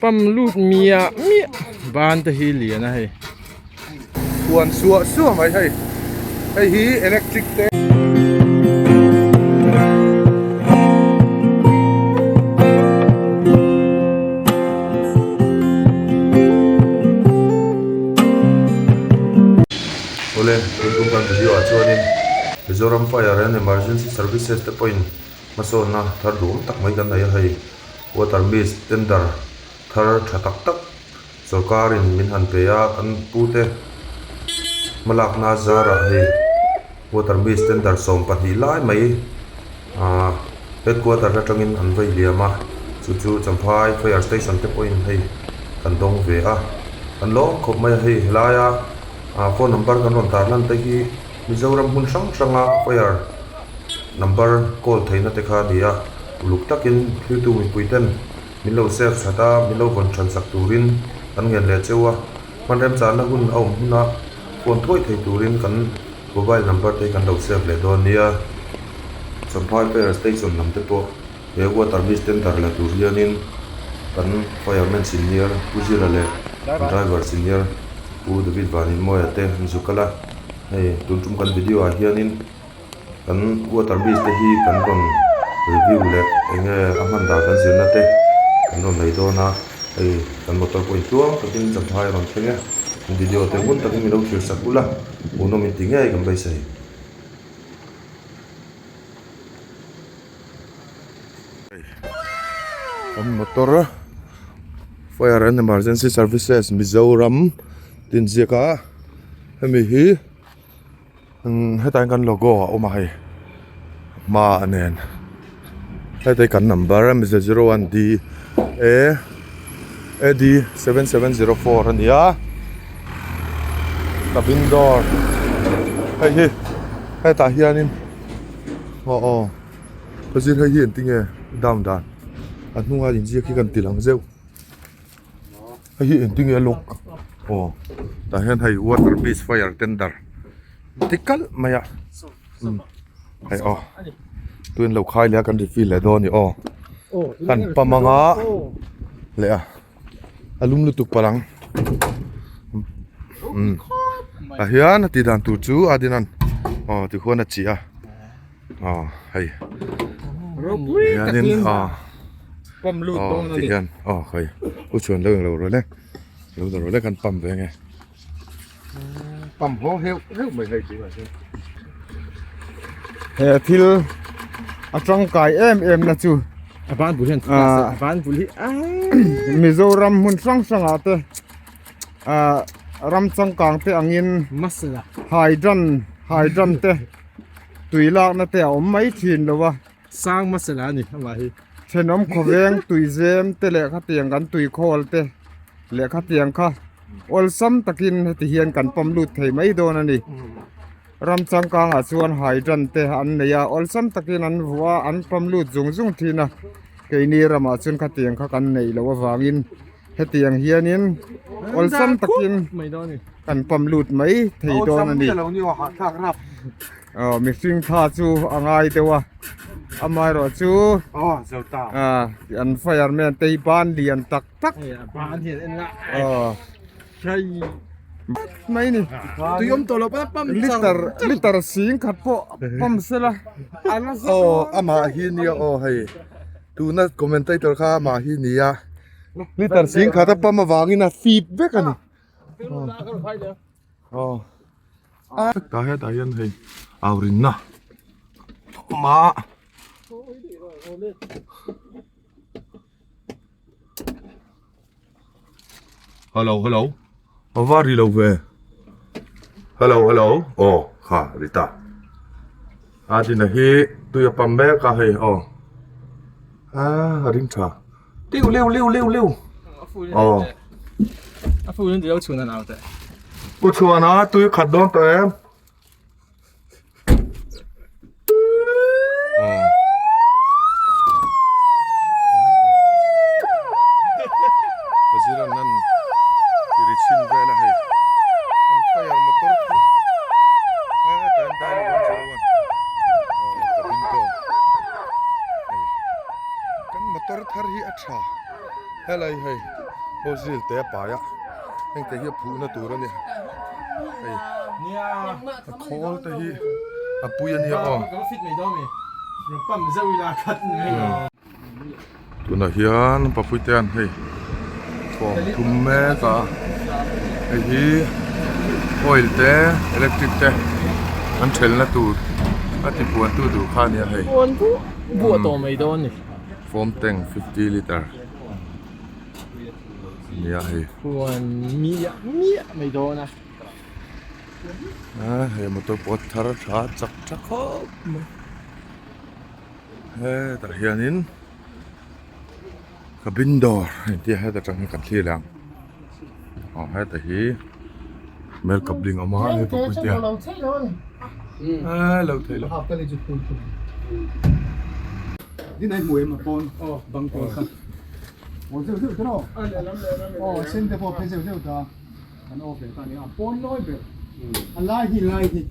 Pam lut miah miah ban te hi lian a hei. Huan suah suah mai hei. Hei hi electric te. Awle, tun tum kan video ah chuanin Mizoram Fire and Emergency Services te pawhin hmasawnna thar duhawm tak mai kan nei a hei. Water mist tender thar tha tak tak sawrkarin min han pe a, kan pute hmalakna zarah hei water mist tender 12 lai mai ahh headquarter atangin an vei liam a, chu chu Champhai fire station te pawhin hei kan dawng ve a, kan lawm khawp mai a hei helaia ah phone number kan rawn tarlan te hi Mizoram hmun hrang hranga fire number call theihna te kha a ni a, uluk takin thiltu mipui ten min lo save that a, min lo vawn than sak turin kan ngen leh cheu a, hman remchanna hun a awm huna phone thuai thei turin kan mobile number te hi kan lo save leh dawn nia. Champhai Fire Station lam te pawh he water mist tender la tur hianin kan fireman senior Pu Zira leh kan driver senior Pu David Vaninmawia te an zu kal a, hei tun tum kan video ah hianin kan water mist te hi kan rawn review leh eng nge a hman dan kan zirna te kan rawn nei dawn a, hei kan motor pawh intluang takin Champhai a rawn thleng e, kan video te ngun takin min lo thlir sak ula, hmuhnawm inti ngei kan beisei. Kan motor fire and emergency services Mizoram tih inziak a hemi hi hetah hian kan logo a awm a hei hma nen heta hi kan number M 01 D A A D 7704 a ni a cabin door hei hi hetah hianin aw aw. Ka zir hei hi engtin nge down dan a hnunga inziak hi kan ti lang zeuh hei hi engtin nge a lock aw tah hian hei water base fire tender ti kalh mai a hei aw tuin lo khai leh a kan refill leh dawn a ni aw kan pump anga leh a. a lum lutuk palh ang umm tah hian a tih dan tur chu a din an aw tikhuan a chih a aw hei hianin aw aw ti hian aw hei u chuan lo englo rawh le lo dah rawh le kan pump ve ange pump haw heuh heuh mai hei tunah hian. He thil a tangkai em em na chu a ban bul hian a ban bul hi Mizoram hmun hrang hrang ah te ah ram changkang te angin masala hydrant hydrant te tui lakna te a awm mai thin lo a sang masala a ni amah hi thenawm khawveng tui zem te leh khatiang kan tui khawl te leh khatiang kha awlsam takin heti hian kan pawm lut thei mai dawn a ni. Ram changkangah chuan hydrant te an nei a awlsam takin an vuah a an pawm lut zung zung thin a keini ramah chuan khatiang kha kan neih loh avangin hetiang hianin awlsam takin kan pawm lut mai thei dawn a ni aw mihring thla chu a ngai deuh a amaherawh chu ah an fireman te hi ban lian tak tak aw. Mai ni tui awm tawh lo pawh pump liter liter sing khat pawh pump sela aw amah hi nia aw hei tuna commentator kha amah hi nia liter sing khat a pump avangin a fip vek a ni aw tah hetah hian hei aurinna awm a. Hello hello a va ri lo ve hello hello aw kha ri ta a dina hi tui a pam mek a hei aw a a ring tha liu liu liu liu liu aw a fu in ti lo chhun an au te u chhuan a tui khat dawn tawh em. Kan motor thar hi a tha helai hei. Hose reel te a pai a heng te hi a phuhna tur a ni hei a khawl te hi a pui a nia aw. Tunah hian Papuitea'n hei form thum mek a hei hi oil te electric te an thelna tur a ti puan tu tur kha a nia hei form tank 50 litre nia hei hei motor pawh thar tha chak tha khawp mai. Hetah hianin cabin dawr a intia heta tang hian kan thlir leh ang aw heta hi mel coupling a awm a hei papuitea lo theih loh. Kan aw ve ta nia, a pawn lawi ber, a lai hi lai hi,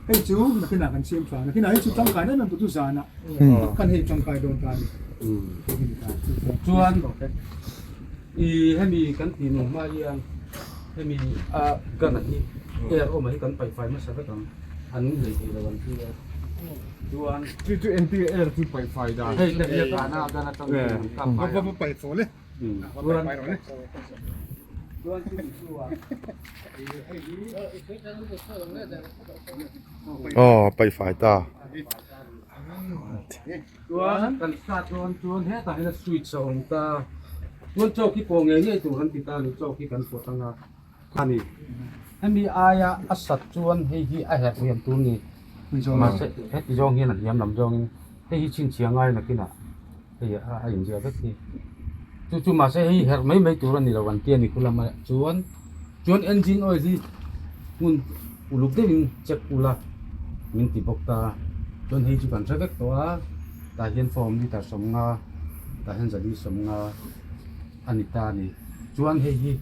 hei chu nakinah kan siam tha, nakinah hei chu tangkai em em tur chu zanah kan hei tangkai dawn ta a ni. Chuan i hemi kan tih nung hma hian hemi a gun hi air awm hi kan paih fai hmasa vek ang, an lei thei lo ang chi a. Chuan Chu chu entir air chu paih fai dan. Hei te hi a kahna a gun atang hian an kap fai a. Va paih fawh le. Aw paih fai ta. Chuan kan start dawn chuan hetah hian switch a awm ta chuan chaw khi pawh ngei ngei tur kan ti ta a ni chaw khi kan pawt anga a ni hemi aia a sat chuan hei hi a herh hliam tur ni mahse heti zawng hian a hliam lam zawngin hei hi chhinchhiah ngai nakinah. Hei a inziah vek hi. Chu chu mahse hei herh mai mai tur a ni lo an ti a ni khulama chuan chuan engine oil hi hmun uluk deuhin check ula min ti bawk ta chuan hei chu kan hre vek tawh a tah hian form liter sawmnga tah hian zali sawmnga a ni ta a ni chuan hei hi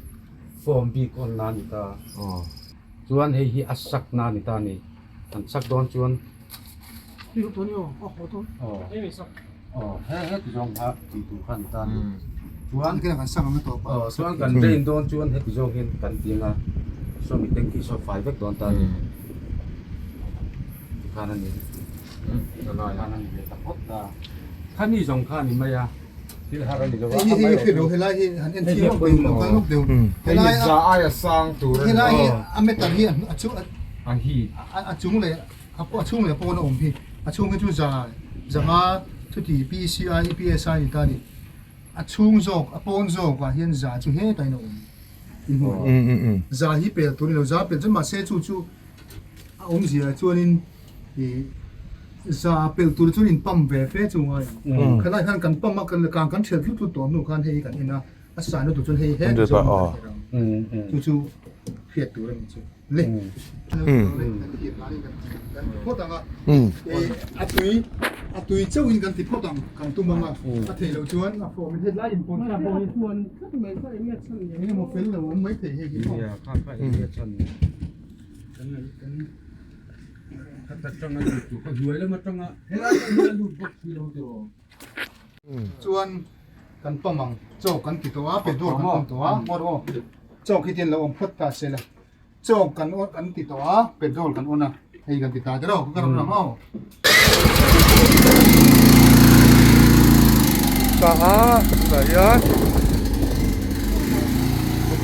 form bik on na a ni ta chuan hei hi a sak na a ni ta a ni an sak dawn chuan. Chuan kan drain dawn chuan heti zawng hian kan ti anga sawmi tanky saw fai vek dawn ta a ni tikhan a ni tikhan a ni ve ta phawt ta khami zawng kha a ni mai a thil har a ni lo a Hei za aia sang tur a ni a hi. A chhung leh pawn a awm hi a chhung hi chu za zanga chuti PCI PSI ni ta a ni a chhung zawk a pawn zawk ah hian za chu hetah in a awm in hmu za hi pel tur a ni lo za pel chuan mahse chu chu a awmzia chuanin ih za pel tur chuan in pump ve fe chu ngai ang khalai khan kan pump a kan kan thial tlut tlut tawh hnu khan hei hi kan en a a san lutuk chuan hei heti zawng kan her ang chu chu hriat tur a ni chu. Le a tui a tui chauh in kan ti phawt ang kan tum ang a a theih loh chuan a form in hetlai in pawn kha pawh hi eng emaw fel lo awm mai thei hei hi maw chuan kan pump ang chaw kan ti tawh a petrol kan pump tawh a chaw khi te an lo awm phawt ta se la. Chaw kan on an ti tawh a, petrol kan on a, hei kan ti ta tiraw ka rawn lang aw. Ta a tunah hian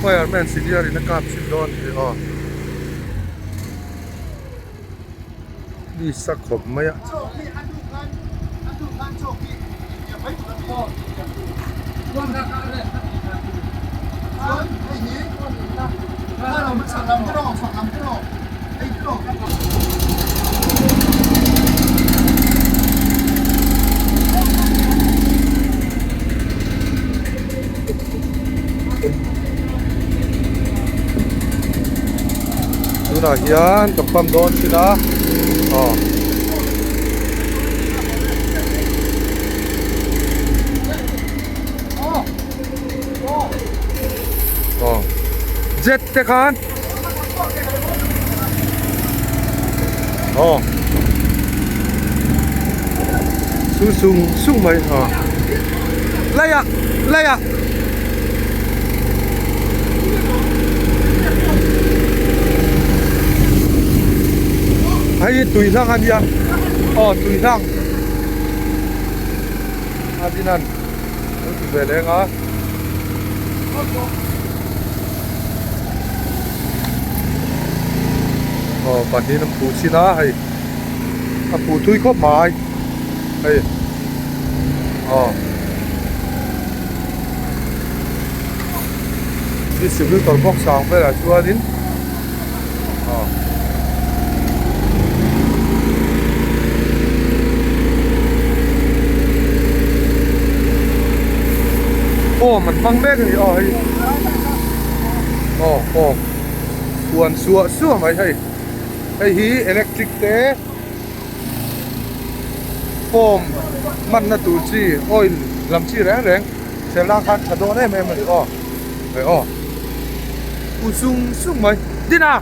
fireman senior in a kap chhin dawn tih aw mi sa khawp mai a. Chaw khi a duh khan a duh khan chaw khi intiam mai tur a ni. Chuan hei hi chhak lam te rawh chhak lam te rawh hei te rawh. Tunah hian ka pump dawn thin a aw. Aw jet te khan aw su sung sung mai aw laiah laiah. tui hlang a nia aw tui hlang a dinan lo ti ve leng a. Aw pahnih an phuh chin a hei a phuh thui khawp mai hei aw. Distributor box ang velah chuanin aw form an hmang mek a ni aw hei aw form huan suah suah mai hei hei hi electric te form hmanna tur chi oil lam chi reng reng. Thela khan tha dawn em em a ni aw hei aw u sung sung mai Dina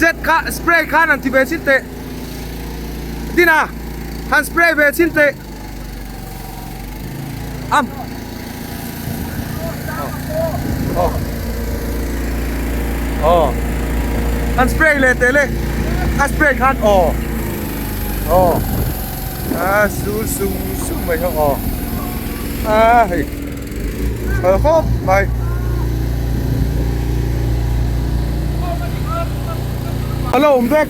jet kha spray khan han ti ve chin teh Dina han spray ve chin teh am aw aw han spray leh teh le a spray khan aw aw a sur sung sung mai kha aw a hei tha khawp mai a lo awm vek.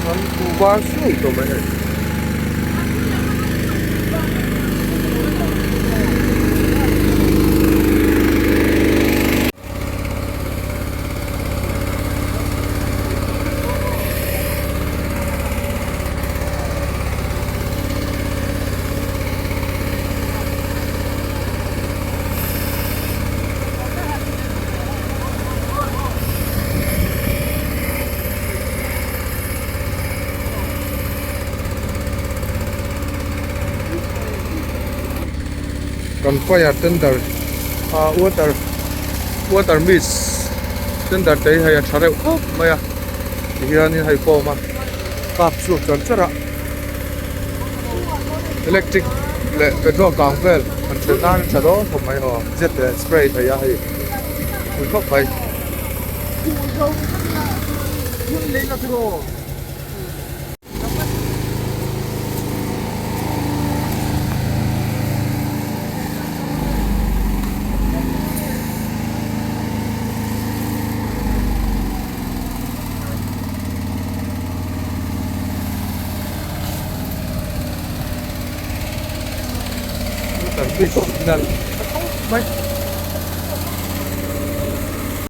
An thu var suai tawh mai hei. Kan fire tender ah water water mist tender te hi hei a tha reuh khawp mai a tihianin hei form a kap chhuak char char a electric leh petrol kang vel han then nan a tha dawn khawp mai aw jet leh spray thei a hei pui khawp mai. Nalh khawp mai.